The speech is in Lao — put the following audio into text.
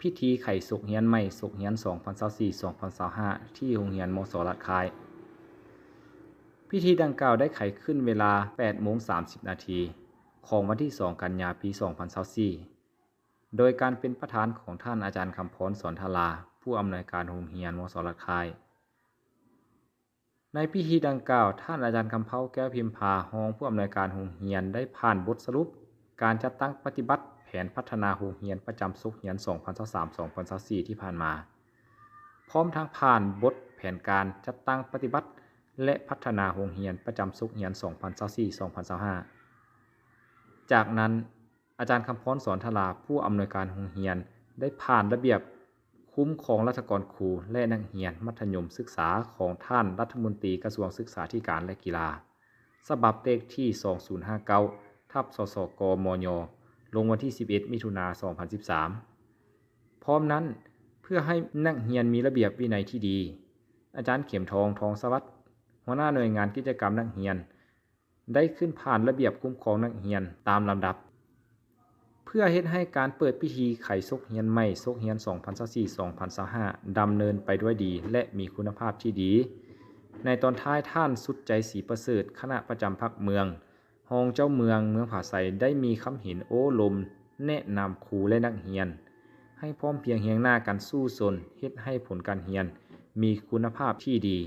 ພິທີໄຂສົກຮຽນໃໝ່ສົກຮຽນສອງພັນຊາວສີ່ ສອງພັນຊາວຫ້າ ທີ່ໂຮງຮຽນ ມສ ລາດຄ້າຍ. ພິທີດັ່ງກ່າວໄດ້ໄຂຂຶ້ນເວລາ ແປດໂມງສາມສິບນາທີ ຂອງວັນທີສອງ ກັນຍາ ປີສອງພັນຊາວສີ່ ໂດຍການເປັນປະທານຂອງທ່ານອາຈານ ຄຳພອນ ສອນທາລາ ຜູ້ອຳນວຍການໂຮງຮຽນ ມສ ລາດຄ້າຍ. ໃນພິທີດັ່ງກ່າວ, ທ່ານອາຈານ ຄຳເພົາ ແກ້ວພິມພາ ຮອງຜູ້ອຳນວຍການໂຮງຮຽນ ໄດ້ຜ່ານບົດສະຫຼຸບການຈັດຕັ້ງປະຕິບັດແຜນພັດທະນາໂຮງຮຽນປະຈຳສົກຮຽນສອງພັນຊາວສາມ ສອງພັນຊາວສີ່ ທີ່ຜ່ານມາ, ພ້ອມທັງຜ່ານບົດແຜນການຈັດຕັ້ງປະຕິບັດ ແລະ ພັດທະນາໂຮງຮຽນປະຈຳສົກຮຽນສອງພັນຊາວສີ່ ສອງພັນຊາວຫ້າ. ຈາກນັ້ນ, ອາຈານ ຄຳພອນ ສອນທາລາ ຜູ້ອຳນວຍການໂຮງຮຽນ ໄດ້ຜ່ານລະບຽບຄຸ້ມຄອງລັດຖະກອນຄູ ແລະ ນັກຮຽນມັດທະຍົມສຶກສາຂອງທ່ານລັດຖະມົນຕີກະຊວງສຶກສາທິການ ແລະ ກິລາ ສະບັບເລກທີສອງສູນຫ້າເກົ້າ ທັບ ສສກ ມຍ ລົງວັນທີສິບເອັດ ມິຖຸນາ ສອງພັນສິບສາມ. ພ້ອມນັ້ນ, ເພື່ອໃຫ້ນັກຮຽນມີລະບຽບວິໄນທີ່ດີ, ອາຈານ ເຂັມທອງ ທອງສະຫວັດ ຫົວໜ້າໜ່ວຍງານກິດຈະກຳນັກຮຽນ ໄດ້ຂຶ້ນຜ່ານລະບຽບຄຸ້ມຄອງນັກຮຽນຕາມລຳດັບ, ເພື່ອເຮັດໃຫ້ການເປີດພິທີໄຂສົກຮຽນໃໝ່ສົກຮຽນສອງພັນຊາວສີ່ ສອງພັນຊາວຫ້າ ດຳເນີນໄປດ້ວຍດີ ແລະ ມີຄຸນນະພາບທີ່ດີ. ໃນຕອນທ້າຍ, ທ່ານ ສຸດໃຈ ສີປະເສີດ ຄະນະປະຈຳພັກເມືອງ, ຮອງເຈົ້າເມືອງເມືອງຜາໄຊ ໄດ້ມີຄຳເຫັນໂອ້ລົມແນະນຳຄູ ແລະ ນັກຮຽນ ໃຫ້ພ້ອມພຽງຮຽງໜ້າກັນສູ້ຊົນ ເຮັດໃຫ້ຜົນການຮຽນມີຄຸນນະພາບທີ່ດີ.